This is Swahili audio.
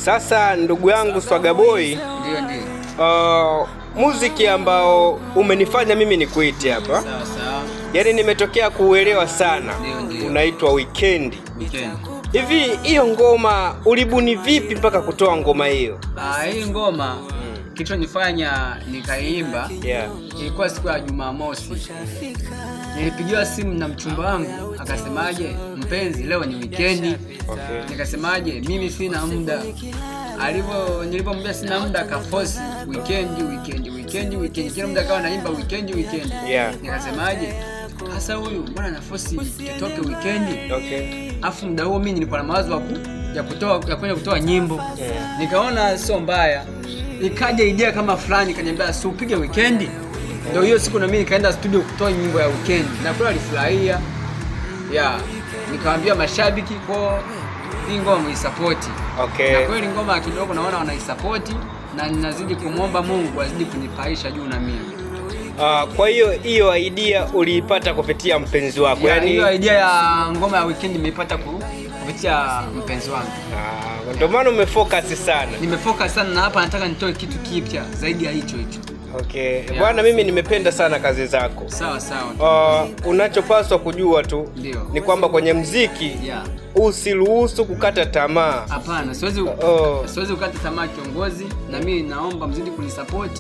Sasa ndugu yangu Swaga Boy, Ndio, ndio. Muziki ambao umenifanya mimi nikuite hapa, Sawa sawa. yaani nimetokea kuuelewa sana, Ndio, ndio. unaitwa Weekend. Weekend. Hivi hiyo ngoma ulibuni vipi mpaka kutoa ngoma hiyo? Hii ngoma kilichonifanya nikaiimba ilikuwa siku ya Jumamosi. Nilipigiwa simu na mchumba wangu akasemaje, mpenzi, leo ni weekend. Nikasemaje, mimi sina muda. Nilipomwambia sina muda, akaforce weekend, weekend, weekend, weekend. Kila muda akawa naimba weekend, weekend. Nikasemaje, hasa huyu mbona anaforce tutoke weekend? Afu muda huo mimi nilikuwa na mawazo ya kwenda kutoa nyimbo. Nikaona sio mbaya. Ikaja idea kama fulani kaniambia si upige weekend. Ndio hiyo siku na mimi nikaenda studio kutoa nyimbo ya weekend. Na kweli walifurahia. Yeah. Nikawaambia mashabiki kwa hii ngoma muisupport. Na kweli ngoma kidogo naona wanaisupport na ninazidi kumwomba Mungu azidi kunipaisha juu na mimi. Kwa hiyo hiyo idea uliipata kupitia mpenzi wako? Yeah, yani hiyo idea ya ngoma ya weekend nimeipata kupitia mpenzi wangu. Ndio maana umefocus sana. Nimefocus sana na hapa nataka nitoe kitu kipya zaidi ya hicho hicho. Bwana, mimi nimependa sana kazi zako. Sawa sawa. Unachopaswa kujua tu Ndio. ni kwamba kwenye mziki usiruhusu kukata tamaa. Hapana, siwezi kukata tamaa kiongozi, na mimi naomba mzidi kunisupport.